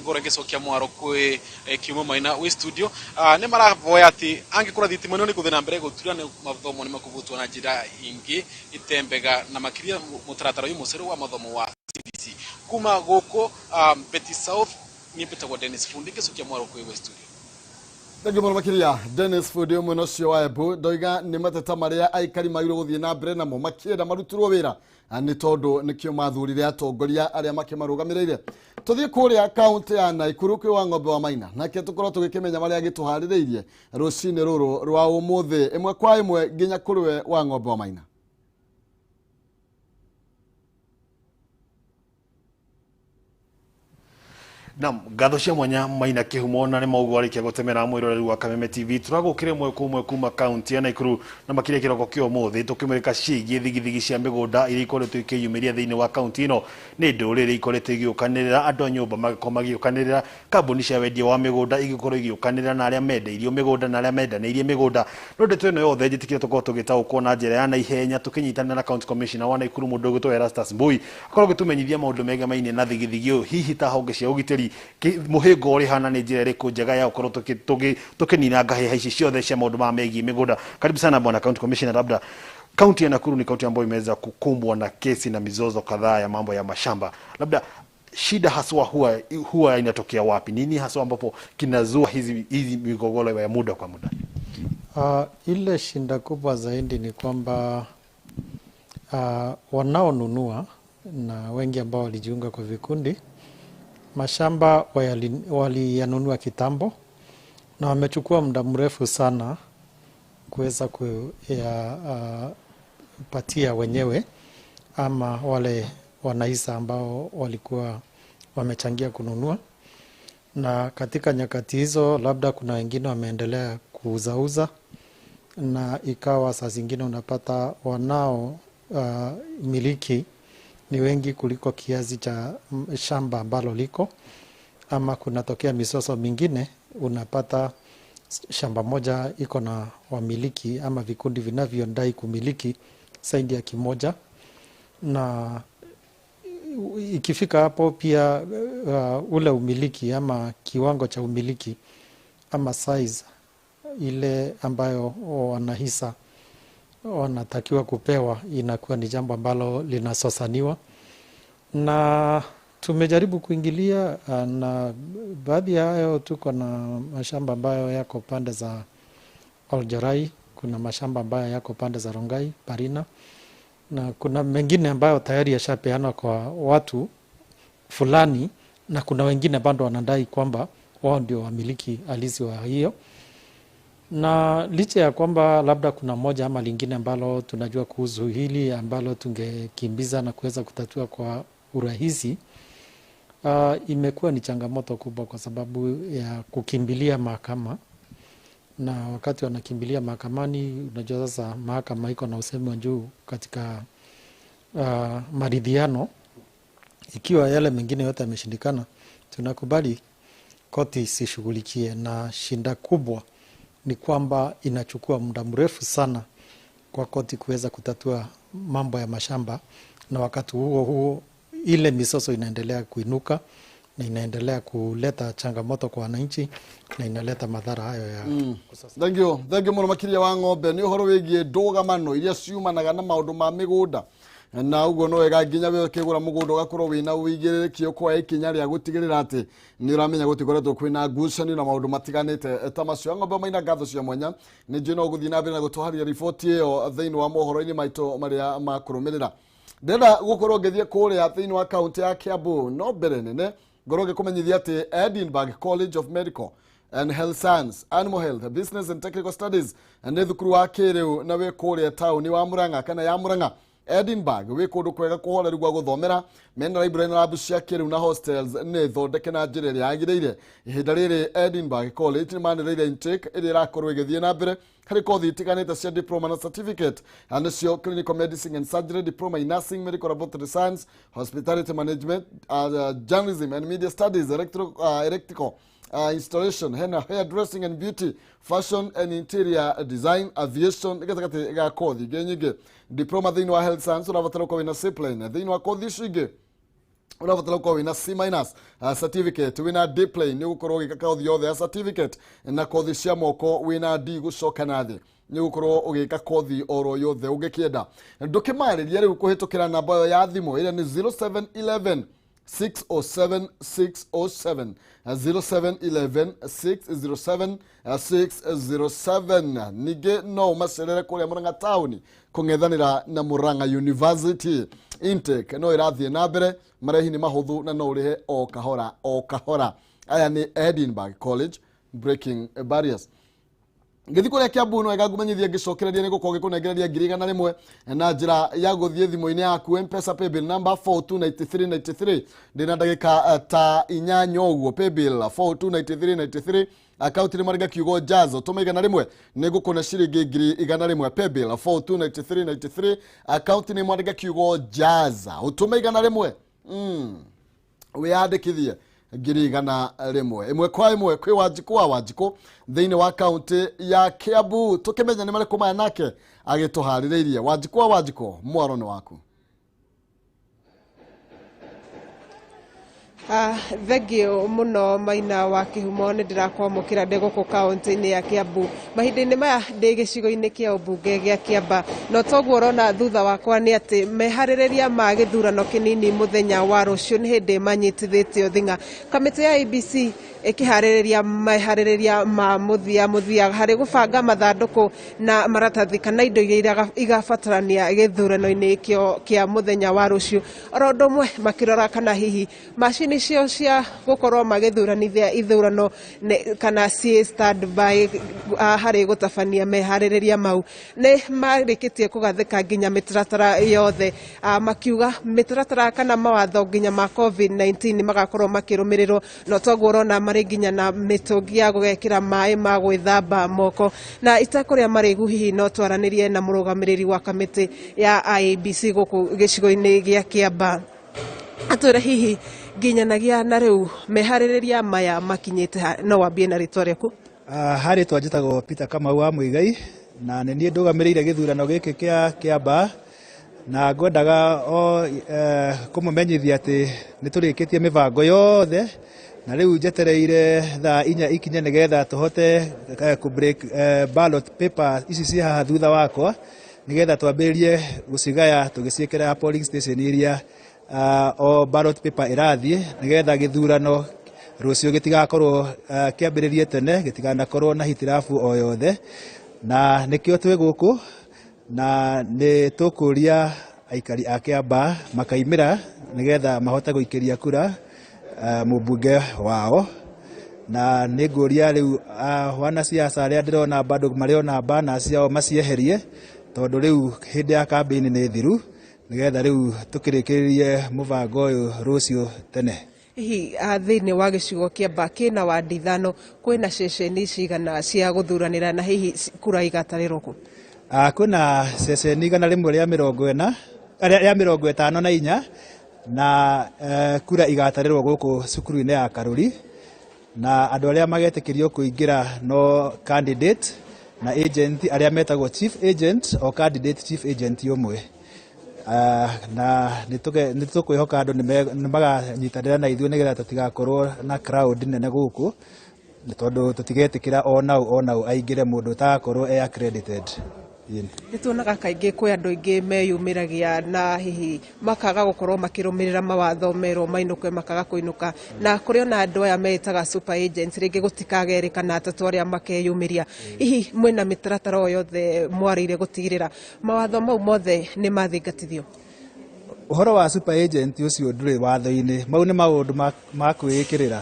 ngorwo ngĩcokia mwaro kwĩ Kiumo Maina wĩ studio. Nĩ maravoya atĩ angĩkorwo thitima ĩno nĩ gũthiĩ na mbere gũtura, nĩ mathomo nĩ makũbutwo na njĩra ingĩ itembega, na makĩria mũtaratara ũyũ mũcerũ wa mathomo wa CBC. Kuma gũkũ Petit South, niĩ mbĩtagwo Dennis Fundi, ngĩcokia mwaro kwĩ we studio. Thengiũ mũno makĩria Dennis Fundi mwena ũcio wa Embu. Ndoiga nĩ mateta marĩa aikari magĩrĩirwo gũthiĩ na mbere namo makĩenda marutirwo wĩra, nĩ tondũ nĩkĩo mathurire atongoria arĩa makĩmarũgamĩrĩire. Tũthiĩ kũrĩa kaũntĩ ya Naikuru kwĩ wa Ng'ombe wa Maina, nake tũkorwo tũgĩkĩmenya marĩa agĩtũharĩrĩirie rũcinĩ rũrũ rwa ũmũthĩ. Ĩmwe kwa ĩmwe nginya kũrĩ we wa Ng'ombe wa Maina. Naam, ngatho cia mwanya Maina Kĩhumo na nĩ maugo arĩkia gũtemera mwĩroreri wa Kameme TV. Tũragũkĩra ĩmwe kwa ĩmwe kuma kaunti ya Nakuru na makĩria kĩroko kĩa ũmũthĩ tũkĩmũrĩka ciĩgiĩ thigithigi cia mĩgũnda iria ikoretwo ikĩyumĩria thĩinĩ wa kaunti ĩno. Nĩ ndũrĩrĩ ikoretwo igĩũkanĩrĩra, andũ a nyũmba magakorwo magĩũkanĩrĩra, kambuni cia wendia wa mĩgũnda igĩkorwo igĩũkanĩrĩra na arĩa mendeirio mĩgũnda na arĩa mendanĩirie mĩgũnda. No ndeto ĩno yothe njĩtĩkĩre tũkorwo tũgĩtaũkwo na njĩra ya naihenya tũkĩnyitanĩra na county commissioner wa Nakuru mũndũ ũgwĩtwo Erastus Mbui, akorwo agĩtũmenyithia maũndũ megemainie na thigithigi ũyũ, hihi ta honge cia ũgitĩri mũhĩngo ũrĩ hana, nĩ njĩra ĩrĩkũ njega ya gũkorwo tũkĩnina ngahĩha ici ciothe cia maũndũ maya megiĩ mĩgũnda. Karibu sana bwana county commissioner. Labda kaunti ya Nakuru ni kaunti ambayo imeweza kukumbwa na kesi na mizozo kadhaa ya mambo ya mashamba. Labda shida haswa huwa inatokea wapi? Nini haswa ambapo kinazua hizi migogoro ya muda kwa muda? Ile shinda kubwa zaidi ni kwamba wanaonunua na wengi ambao walijiunga kwa vikundi mashamba waliyanunua kitambo na wamechukua muda mrefu sana kuweza kuyapatia wenyewe ama wale wanahisa ambao walikuwa wamechangia kununua. Na katika nyakati hizo labda kuna wengine wameendelea kuuzauza, na ikawa saa zingine unapata wanao miliki ni wengi kuliko kiasi cha shamba ambalo liko, ama kunatokea misoso mingine, unapata shamba moja iko na wamiliki ama vikundi vinavyodai kumiliki zaidi ya kimoja. Na ikifika hapo pia ule umiliki ama kiwango cha umiliki ama size ile ambayo wanahisa wanatakiwa kupewa inakuwa ni jambo ambalo linasosaniwa. Na tumejaribu kuingilia, na baadhi ya hayo tuko na mashamba ambayo yako pande za Oljorai, kuna mashamba ambayo yako pande za Rongai, Parina, na kuna mengine ambayo tayari yashapeanwa kwa watu fulani, na kuna wengine bado wanadai kwamba wao ndio wamiliki halisi wa hiyo. Na licha ya kwamba labda kuna moja ama lingine ambalo tunajua kuhusu hili ambalo tungekimbiza na kuweza kutatua kwa urahisi, imekuwa ni changamoto kubwa kwa sababu ya kukimbilia mahakama. Na wakati wanakimbilia mahakamani, unajua sasa mahakama iko na usemi wa juu katika maridhiano. Ikiwa yale mengine yote yameshindikana, tunakubali koti isishughulikie. Na shinda kubwa ni kwamba inachukua muda mrefu sana kwa koti kuweza kutatua mambo ya mashamba, na wakati huo huo ile misoso inaendelea kuinuka na inaendelea kuleta changamoto kwa wananchi na inaleta madhara hayo ya Thank you. Thank you muno makiria wa ng'ombe. Ni uhoro wigie ndũgamano iria ciumanaga na maũndũ ma mĩgũnda, na ũguo no wega nginya we ũkĩgũra mũgũnda ũgakorwo wĩna ũigĩrĩrĩki ũkoya ikinya rĩa gũtigĩrĩra atĩ nĩ ũramenya gũtikoretwo kwĩna ngucanio na maũndũ matiganĩte ta macio. Ng'ombe maina ngatho cia mwanya, nĩ njũĩ no ũgũthiĩ na mbere na gũtũharĩria riboti ĩyo thĩinĩ wa mohoro-inĩ maitũ marĩa makũrũmĩrĩra. Ndĩrenda gũkorwo ngĩthiĩ kũrĩa thĩinĩ wa kaunti ya Kiambu, no mbere nene ngorwo ngĩkũmenyithia atĩ Edinburgh College of Medical and Health Science, Animal Health, Business and Technical Studies nĩ thukuru wa kĩrĩu na wĩ kũrĩa taũni wa Murang'a kana ya Murang'a. Edinburgh wĩ kũndũ kwega kũhoreru gwa gũthomera, mena library na lab cia kĩrĩu na hostels nĩ thondeke na njĩra ĩrĩa yagĩrĩire. Ihinda rĩrĩ Edinburgh College nĩ manĩrĩire intake ĩrĩa ĩrakorwo ĩgĩthiĩ na mbere harĩ kothi itiganĩte cia diploma na certificate, nĩcio clinical medicine and surgery, diploma in nursing, medical laboratory science, hospitality management, journalism and media studies, electrical installation, hena hair dressing and beauty, fashion and interior design, aviation gatagatĩ ga kothi ingĩ nyingĩ. Diploma thĩinĩ wa health science ũrabatara ũkorwo wĩna C plain, thĩinĩ wa kothi icio ingĩ ũrabatara ũkorwo wĩna C minus certificate, wĩna D plain nĩ ũgũkorwo ũgĩka kothi yothe ya certificate, na kothi cia moko wĩna D gũcoka na thĩ nĩ ũgũkorwo ũgĩka kothi oro yothe ũngĩkĩenda. Ndũkĩmarĩria rĩu kũhĩtũkĩra namba ĩyo ya thimũ ĩrĩa nĩ 0711 607 607, 0711 607 607. Ningĩ no ũmacerere kũrĩa Murang'a taũni kũng'ethanĩra na Murang'a University. Intake no ĩrathiĩ na mbere, marĩhi nĩ mahũthũ na no ũrĩhe o kahora o kahora. Aya nĩ Edinburgh College, breaking barriers. Ngĩthiĩ kũrĩa Kiambu no wega ngũmenyithie ngĩcokereria nĩ gũkorwo gĩkũnengereria 100,000 na njĩra ya gũthiĩ thimũ-inĩ yaku Mpesa paybill number 429393. Ndĩna ndagĩka ta 8 ũguo. Paybill 429393, akaunti nĩ marĩga kiugo jazo, tũma 100 nĩ ngũkũne ciringi 100,000. Paybill 429393, akaunti nĩ mwandĩka kiugo jaza, ũtũme 100, wĩyandĩkithie 100,000 ĩmwe kwa ĩmwe. Kwĩ Wanjikũ wa Wanjikũ thĩinĩ wa kaunti ya Kiambu, tũkĩmenya nĩ marĩkũ maya nake agĩtũharĩrĩirie. Wanjikũ wa Wanjikũ, mwaro nĩ waku. Thengio muno Maina wa Kihumo, nĩ ndĩrakwamũkĩra ndĩ gũkũ kaunti-inĩ ya Kiambu. Mahinda-inĩ maya ndĩ gĩcigo-inĩ kĩa ũmbunge gĩa Kiamba, no toguo ũrona thutha wakwa nĩ atĩ meharĩrĩria ma gĩthurano kĩnini mũthenya wa rũciũ nĩ hĩndĩ manyitithĩtio thing'a. Kamĩtĩ ya IEBC ĩkĩharĩrĩria meharĩrĩria ma mũthia mũthia harĩ gũbanga mathandũkũ na maratathi kana indo iria igabatarania gĩthurano-inĩ kĩa mũthenya wa rũciũ. Oro ũndũ ũmwe makĩrora kana hihi macini cio cia gũkorwo magĩthuranithia ithurano kana ciĩ standby harĩ gũtabania meharĩrĩria mau. Nĩ marĩkĩtie kũgathĩka nginya mĩtaratara yothe, makiuga mĩtaratara kana mawatho nginya ma COVID-19 magakorwo makĩrũmĩrĩrwo, no toguo ũrona marĩ nginya na mĩtũngi ya gũgekĩra maĩ ma gwĩthamba moko. Na itekũrĩa marĩgu hihi no twaranĩrie na mũrũgamĩrĩri wa kamĩtĩ ya IEBC gũkũ gĩcigo-inĩ gĩa Kiamba, atwĩre hihi nginyanagia na rĩu meharĩrĩria maya makinyĩte. No wambie na rĩtwa rĩaku. Harĩ twa njĩtagwo Peter Kamau wa Muigai, na nĩ niĩ ndũgamĩrĩire gĩthurano gĩkĩ kĩa Kiamba, na ngwendaga o kũmũmenyithia atĩ nĩ tũrĩkĩtie mĩbango yothe, na rĩu njetereire thaa 4 ikinye nĩgetha tũhote kũ break ballot paper ici ciĩ haha thutha wakwa, nĩgetha twambĩrĩrie gũcigaya tũgĩciĩkĩra polling station iria o ballot paper ĩrathiĩ, nĩgetha gĩthurano rũciũ gĩtigakorwo kĩambĩrĩrie tene, gĩtiganakorwo na hitirabu o yothe. Na nĩkĩo twĩ gũkũ, na nĩ tũkũria aikari a Kiamba makaimĩra nĩgetha mahote gũikĩria kura mũmbunge wao. Na nĩ ngũria rĩu wanasiasa arĩa ndĩrona bado marĩ ona bana ciao macieherie, tondũ rĩu hĩndĩ ya kambĩini nĩ thiru, nĩgetha rĩu tũkĩrĩkĩrĩrie mũbango ũyũ rũciũ tene. Hihi thĩinĩ wa gĩcigo Kiamba kĩna wandi 5, kwĩna ceceni cigana cia gũthuranĩra, na hihi kura igatarĩrwo kũ? Kwĩna ceceni 140 rĩa 54, na kura igatarĩrwo gũkũ cukuru-inĩ ya Karuri, na andũ arĩa magetĩkĩrio kũingĩra no candidate na agent arĩa metagwo chief agent o candidate chief agent ũmwe. Na nĩ tũkwĩhoka andũ nĩ maganyitanĩra na ithuĩ nĩgetha tũtigakorwo na crowd nene gũkũ, tondũ tũtigetĩkĩra onau aingĩre mũndũ ũtagakorwo e accredited. Nĩ tuonaga kaingĩ kwĩ andũ aingĩ meyumĩragia na hihi makaga gũkorwo makĩrũmĩrĩra mawatho merwo mainũke makaga kũinũka, na kũrĩ ona andũ aya meĩtaga super agents, rĩngĩ gũtikagerĩkana atatũ arĩa makeyumĩria. Hihi mwĩna mĩtaratara o yothe mwarĩire gũtigĩrĩra mawatho mau mothe nĩ mathingatithio? Ũhoro wa super agent ũcio ndũrĩ watho-inĩ, mau nĩ maũndũ ma kwĩĩkĩrĩra.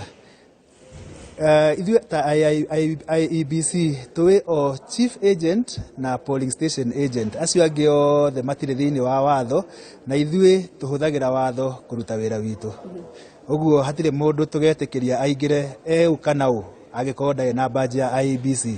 Ithuĩ ta IEBC tũĩ o chief agent na polling station agent, acio angĩ othe matirĩ thĩinĩ wa watho, na ithuĩ tũhũthagĩra watho kũruta wĩra witũ. Ũguo hatirĩ mũndũ tũgetĩkĩria aingĩre eũ kana ũ angĩkorwo ndarĩ na badge ya IEBC.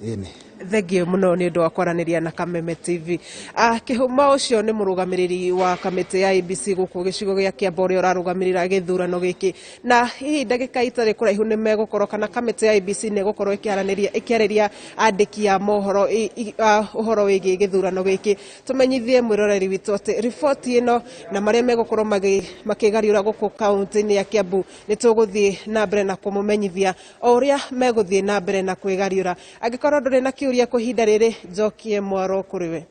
Ĩni. Thengio muno nĩ ũndũ wa kwaranĩria na Kameme TV. Kĩhuma ũcio nĩ mũrũgamĩrĩri wa kamĩtĩ ya IEBC gũkũ gĩcigo gĩa Kiamba ũrĩa ũrarũgamĩrĩra gĩthurano gĩkĩ, na hihi ndagĩka itarĩ kũraihu nĩ megũkorwo kana kamĩtĩ ya IEBC nĩ ĩgũkorwo ĩkĩarĩria andĩki a mohoro ũhoro wĩgiĩ gĩthurano gĩkĩ. Tũmenyithie mwĩroreri witũ atĩ riboti ĩno na marĩa megũkorwo makĩgariũra gũkũ kaunti-inĩ ya Kiambu nĩ tũgũthiĩ na mbere na kũmũmenyithia o ũrĩa megũthiĩ na mbere na kwĩgariũra. Angĩkorwo ndũrĩ na kĩũria kwa ihinda rĩrĩ, njokie mwaro kũrĩ we.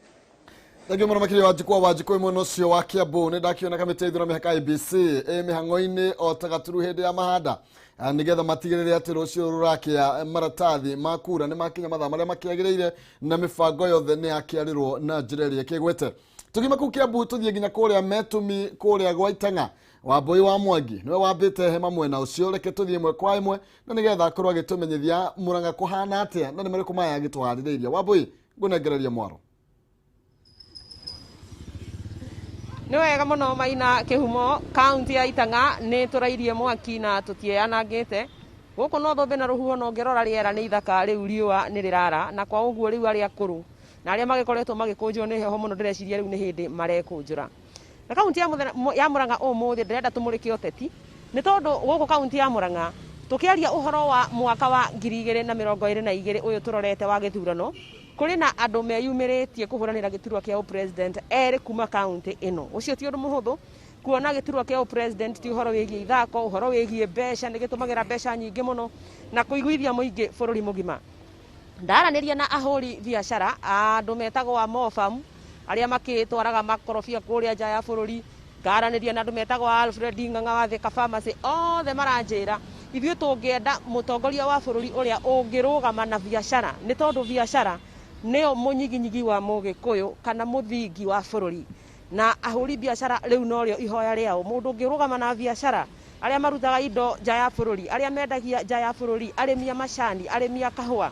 Thengio mũno makĩria Wanjikũ wa Wanjikũ mwena ũcio wa Kiambu. Nĩ ndakiona kamĩtĩ ya ithurano mĩhaka IEBC ĩ mĩhang'o-inĩ o ta gaturu hĩndĩ ya mahanda, nĩgetha matigĩrĩre atĩ rũciũ rũrakĩa maratathi ma kura nĩ makinya mathaa marĩa makĩagĩrĩire, na mĩbango yothe nĩ yakĩarĩrwo na njĩra ĩrĩa ĩkĩgwete. Tũgima kũu Kiambu tũthiĩ nginya kũrĩa Metumi kũrĩa gwa Itang'a. Wambui wa Mwangi niwe wambĩte hema mwena ũcio. Reke tũthiĩ ĩmwe kwa ĩmwe na nĩgetha akorwo agĩtũmenyithia Murang'a kũhana atĩa na nĩ marĩkũ maya agĩtũharĩrĩirie. Wambui, ngũnengereria mwaro. Nĩ wega mũno Maina Kĩhumo. Kaunti ya Itang'a nĩ tũrairie mwaki na tũtianangĩte gũkũ no thũmbĩ na rũhuho, no ngĩrora rĩera nĩ ithaka rĩu riũa nĩ rĩrara, na kwa ũguo rĩu arĩa akũrũ na arĩa magĩkoretwo magĩkũnjwo nĩ heho mũno ndĩreciria rĩu nĩ hĩndĩ marekũnjũra. Na kaunti ya Murang'a ũmũthĩ ndĩrenda tũmũrĩke ũteti, nĩ tondũ gũkũ kaunti ya Murang'a tũkĩaria ũhoro wa mwaka wa 2022 ũyũ tũrorete wa gĩthurano, kũrĩ na andũ meyumĩrĩtie kũhũranĩra gĩturwa kĩa president erĩ kuma kaunti ĩno. Ũcio ti ũndũ mũhũthũ kuona gĩturwa kĩa president ti ũhoro wĩgiĩ ithako, ũhoro wĩgiĩ mbeca, nĩ gĩtũmagĩra mbeca nyingĩ mũno na kũiguithia mũingĩ bũrũri mũgima. Ndaranĩria na ahũri biacara andũ metagwo a Mofam arĩa makĩtwaraga makorobia kũrĩa nja ya bũrũri, ngaranĩria na andũ metagwo Alfred Ng'ang'a wa Thika Pharmacy, othe maranjĩra ithuĩ tũngĩenda mũtongoria wa bũrũri ũrĩa ũngĩrũgama na biacara, nĩ tondũ biacara nĩyo mũnyiginyigi wa mũgĩkũyũ kana mũthingi wa bũrũri. Na ahũri biacara rĩu norĩo ihoya rĩao, mũndũ ũngĩrũgama na biacara, arĩa marutaga indo nja ya bũrũri, arĩa mendagia nja ya bũrũri, arĩmi a macani, arĩmi a kahũa.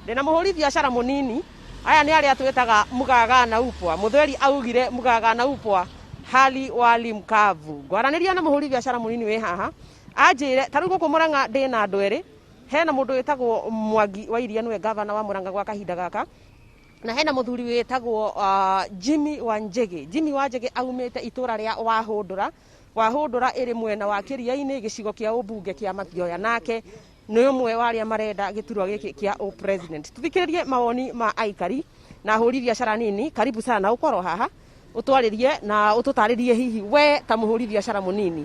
Ndĩna mũhũri biacara mũnini, aya nĩ arĩa twĩtaga mũgaga na upwa. Mũthweri augire mũgaga na upwa hali wali mkavu. Ngwaranĩria na mũhũri biacara mũnini wĩ haha anjĩre ta rĩu gũkũ Murang'a ndĩna andũ erĩ, hena mũndũ wĩtagwo Mwangi wa Iria nĩwe gavana wa Murang'a gwa kahinda gaka, na hena mũthuri wĩtagwo Jimmy Wanjigi. Jimmy Wanjigi aumĩte itũra rĩa Wahũndũra. Wahũndũra ĩrĩ mwena wa Kĩriainĩ, gĩcigo kĩa ũmbunge kĩa Mathioya, nake nĩ ũmwe wa arĩa marenda gĩturwa gĩkĩ kĩa president. Tũthikĩrĩrie mawoni ma aikari na ahũri biacara nini. Karibu sana, ũkorwo haha ũtwarĩrie na ũtũtarĩrie hihi we ta mũhũri biacara mũnini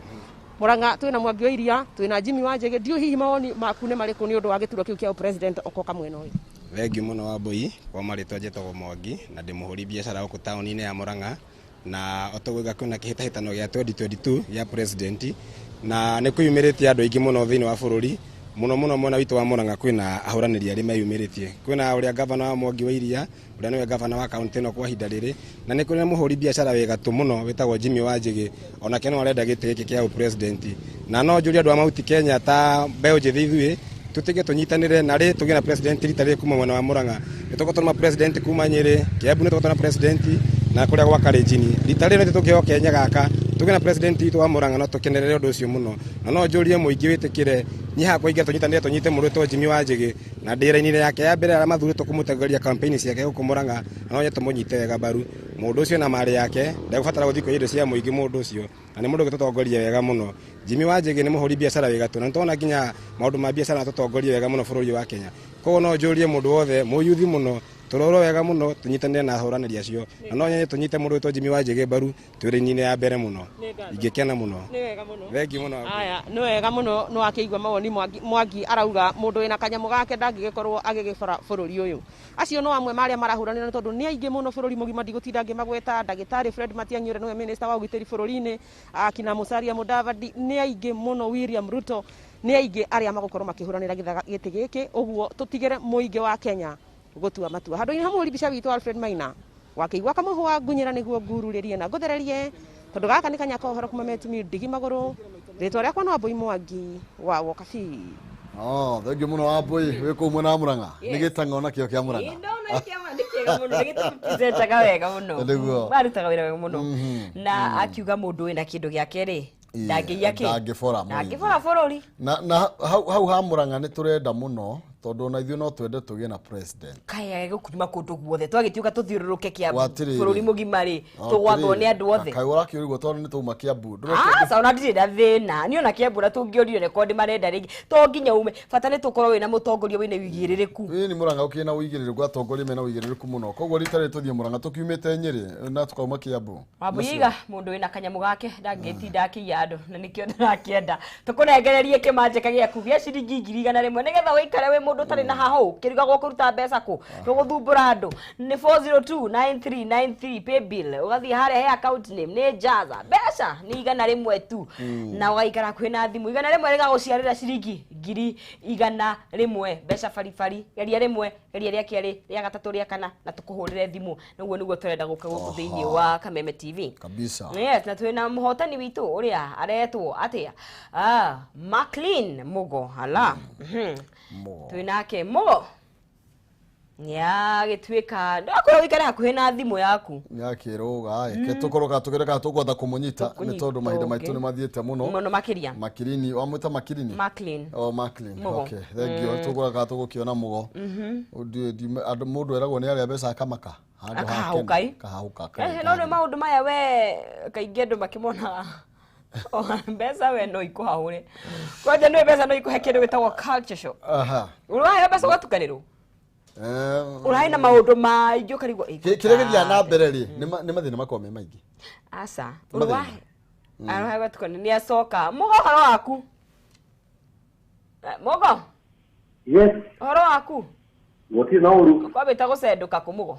Murang'a twĩna Mwangi wa Iria, twĩna Jimmy Wanjigi, ndiũ hihi mawoni maku nĩ marĩkũ nĩ ũndũ wa gĩturwa kĩu kĩa president okoka mwena ũyũ? Thengiũ mũno Wambui, kwa marĩtwa njĩtagwo Mwangi na ndĩ mũhũri biacara gũkũ taũni-inĩ ya Murang'a, na otogwĩga kwĩna kĩhĩtahĩtano gĩa 2022 gĩa president, na nĩ kwĩyumĩrĩtie andũ aingĩ mũno thĩinĩ wa bũrũri, mũno mũno mwena witũ wa Murang'a kwĩna ahũranĩri arĩa meyumĩrĩtie. Kwĩna ũrĩa gavana wa Mwangi wa Iria, ũrĩa nĩwe gavana wa kaunti ĩno kwa ihinda rĩrĩ, na nĩ kũrĩ mũhũri biacara wĩ gatũ mũno wĩtagwo Jimmy Wanjigi, onake no arenda gĩtĩ gĩkĩ kĩa president. Na no njũrie andũ a Mount Kenya ta mbeũ njĩthĩ ithuĩ tutike tunyitanire na ri tugie na president rita riri kuma mwena wa Murang'a, ni tũgũtũma president kuma Nyeri, Kiambu ni tũgũtũma president na kuria gwa Kalenjin. Rita riri tũkĩo Kenya gaka tugie na president witũ wa Murang'a no tũkenerere ũndũ ũcio mũno, na no njũrie mũingĩ wĩtĩkĩre niĩ hakwa ingĩra tũnyitanĩre tũnyite mũndũ wĩtwo Jimmy Wanjigi na ndĩra-inĩ yake ya mbere arĩa mathurĩtwo kũmũtongoria campaign ciake gũkũ Murang'a, na no nyende tũmũnyite wega mbaru. Mũndũ ũcio na marĩ yake ndegũbatara gũthiĩ kũiya indo cia mũingĩ mũndũ ũcio, na nĩ mũndũ ũngĩtũtongoria wega mũno. Jimmy Wanjigi nĩ mũhũri biacara wĩ gatũ, na nĩtwona nginya maũndũ ma biacara atũtongorie wega mũno bũrũri wa Kenya. Koguo no njũrie mũndũ wothe mũyuthi mũno tũrorwo wega mũno tũnyitanĩre na ahũranĩri acio, na no nyende tũnyite mũndũ wĩtwo Jimmy Wanjigi mbaru twĩra-inĩ ya mbere mũno, ingĩkena mũno. Thengiũ mũno. Aya, nĩ wega mũno nĩ wakĩigua mawoni Mwangi arauga mũndũ wĩna kanyamũ gake ndangĩgĩkorwo agĩgĩbora bũrũri ũyũ. Acio no amwe marĩa marahũranĩra nĩ tondũ nĩ aingĩ mũno bũrũri mũgima, ndigũtinda ngĩmagweta. Ndagĩtarĩ Fred Matiang'i ũrĩa nĩwe minister wa ũgitĩri bũrũri-inĩ, akina Musalia Mudavadi nĩ aingĩ mũno, William Ruto nĩ aingĩ arĩa magũkorwo makĩhũranĩra gĩtĩ gĩkĩ. Ũguo tũtigĩre mũingĩ wa Kenya gũtua matua. Handũ-inĩ ha mũhũri mbica witũ Alfred Maina wakĩigua kamũhũa ngunyĩra nĩguo ngururĩrie na ngũthererie, tondũ gaka nĩ kanya ka ũhoro kuma metumi ndigi magũrũ. Rĩtwa rĩakwa no Wambui Mwangi wa Wokabi. Oh, thengiũ mũno Wambui, wĩ kũu mwena wa Murang'a. Nĩ gĩtang'o nakĩo kĩa Murang'a. Nĩ gĩtũpresentaga wega mũno. Nĩguo. Marutaga wĩra wega mũno. Na akiuga mũndũ wĩna kĩndũ gĩake rĩ, ndangĩiya kĩ? Ndangĩbora mũingĩ. Ndangĩbora bũrũri. Na hau ha Murang'a nĩ tũrenda mũno, tondũ ona ithuĩ no twende tũgĩe na president. Kaya gũkuma kũndũ guothe twagĩtuĩka tũthiũrũrũke Kiambu Watĩrĩrĩ. bũrũri mũgima rĩ, tũgwathwo nĩ andũ othe. Kaĩ ũrakĩũrigwo tondũ nĩ twauma Kiambu. Aca, ona ndirĩ na thĩna. Niĩ ona Kiambu na tũngĩũrio rekondi marenda rĩngĩ, to nginya ume, bata nĩ tũkorwo wĩna mũtongoria wĩna ũigĩrĩrĩku. Ĩĩ nĩ Murang'a ũkĩrĩ na ũigĩrĩrĩku, atongoria mena ũigĩrĩrĩku mũno. Koguo rita rĩrĩ tũthiĩ Murang'a tũkiumĩte Nyĩrĩ na tũkauma Kiambu. Wambui mũndũ wĩna kanyamũ gake ndangĩtinda akĩiya andũ, na nĩkĩo ndĩrakĩenda. Tũkũnengererie kĩmanjĩka gĩaku gĩa ciringi 100,000 nĩgetha ũikare wĩ mũndũ Mũndũ ũtarĩ na haho kĩrigagwo kũruta mbeca kũ tũgũthumbũra andũ nĩ 4029393 pay bill ũgathiĩ harĩa he account name nĩ Jaza mbeca nĩ 100 tu na ũgaikara hakuhĩ na thimũ 100 rĩgagũciarĩra ciringi 100,000 mbeca baribari geria rĩmwe geria rĩa kerĩ rĩa gatatũ rĩa kana na tũkũhũrĩre thimũ nĩguo nĩguo tũrenda gũka gũkũ thĩinĩ wa Kameme TV kabisa. Yes, na twĩna mũhotani witũ ũrĩa aretwo atĩa Maclean Mugo ala twĩnake Mugo nĩagĩtuĩka ndwakorwo ũikare hakuhĩ na thimũ yaku nĩakĩrũga ke tũkorwo katũgereka tũkwenda kũmũnyita nĩ tondũ mahinda maitũ nĩ mathiĩte mũno mũno makĩria Makirini wamwĩta Makirini Maclean oh Maclean Mugo. Okay thank you tũgũraga tũgũkĩona Mugo andũ mũndũ eragwo nĩ arĩa mbeca akamaka handũ Akahahũka ĩ. kahahũka no nĩ maũndũ maya we kaingĩ andũ makĩmonaga mbeca we no ikũhahũre kwanja nĩ mbeca no ikũhe kĩndũ gĩtagwo culture shock aha ũraheo mbeca ũgatukanĩrwo ũraĩ na maũndũ maingĩ ũkarigwo kĩrĩa gĩthiaga na mbere rĩ nĩ mathĩna makoragwo me maingĩ aca Mathĩna. ũraheo ũgatukanĩrwo nĩ acoka Mugo ũhoro waku Mugo Yes, ũhoro waku gũtirĩ na ũru. kwambĩta gũcendũka kũ Mugo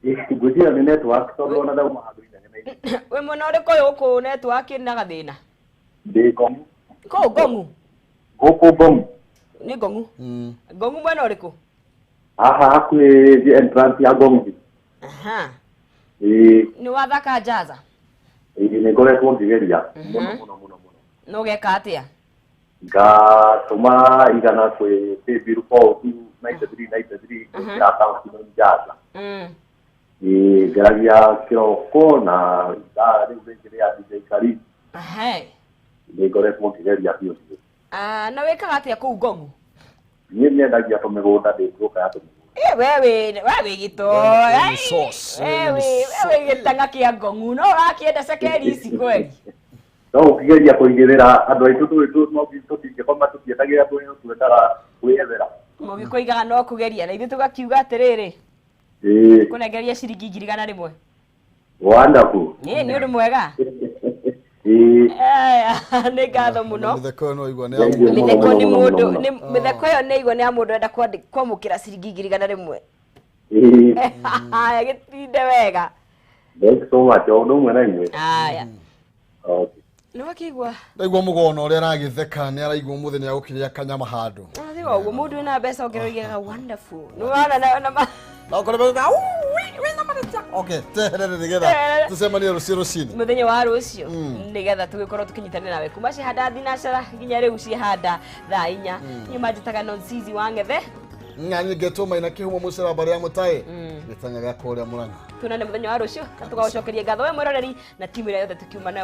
Ngwĩciria nĩ network tondũ ona ndauma handũ inene na wĩ mwena ũrĩkũ ũyũ gũkũ network ĩna gathĩna ndĩ Ngong'u. Kũu Ngong'u Gũkũ Ngong'u. Nĩ Ngong'u Ngong'u mwena ũrĩkũ Haha hakuhĩ entrance ya Ngong'u. Aha. Ĩĩ, Nĩ wathaka Jaza ĩĩ nĩ ngoretwo ngĩgeria mũno mũno mũno mũno. Na ũgeka atĩa Ngatũma 100 kwĩ paybill 429393 gwĩkĩra akaunti ĩno Jaza. Ĩĩ ngeragia kĩroko na ithaa rĩu rĩngĩ rĩa DJ Kari nĩ ngoretwo ngĩgeria biũ biũ. Na wĩkaga atĩa kũu Ngong'u Niĩ nyendagia tũmĩgũnda ndĩ broker ya tũmĩgũnda. We wĩ gĩto we wĩ gĩtang'a kĩa Ngong'u no ũrakĩenda cekeri ici kweli No ũkĩgeria kũigĩrĩra andũ aitũ tũtingĩkoma tũtiendagĩra tũheo twendaga kwĩyethera. Mũgĩkũigaga no kũgeria na ithuĩ tũgakiuga atĩrĩrĩ Ĩĩ kũnengeria ciringi 100,000 wonderful. Ĩĩ nĩ ũndũ mwega Ĩĩ nĩ ngatho mũno mĩtheko ĩyo no igua nĩ Thank you mũno, mĩtheko nĩ mũno, mũndũ mũno, nĩ mĩtheko ĩyo nĩ igua nĩ ya mũndũ enda kwamũkĩra ciringi 100,000 Ĩĩ aya gĩtinde wega thank you so much o ũndũ ũmwe na inyuĩ. aya Okay. nĩ wakĩigua ndaigua Mugo ona ũrĩa aragĩtheka nĩ araigua ũmũthĩ nĩ agũkĩrĩa kanyama handũ Athiĩ ũguo mũndũ wĩna mbeca ongerera wonderful nĩ wona na na ũkore mbeca okay teherere nĩgetha tũcemanie rũciũ rũcinĩ mũthenya wa rũciũ nĩgetha tũgĩkorwo tũkĩnyitanĩra nawe kuma cihanda thinacara nginya rĩu cihanda thaa 4 niĩ manjĩtaga Nonsizi wa Ng'ethe ng'ani ngetwo Maina Kĩhumo mũcera mbarĩ ya Mũtaĩ gĩtanya gĩa kũrĩa Mũrang'a tuonane mũthenya wa rũciũ na tũgagũcokeria ngatho we mwĩroreri na timu ĩrĩa yothe tũkiuma nayo.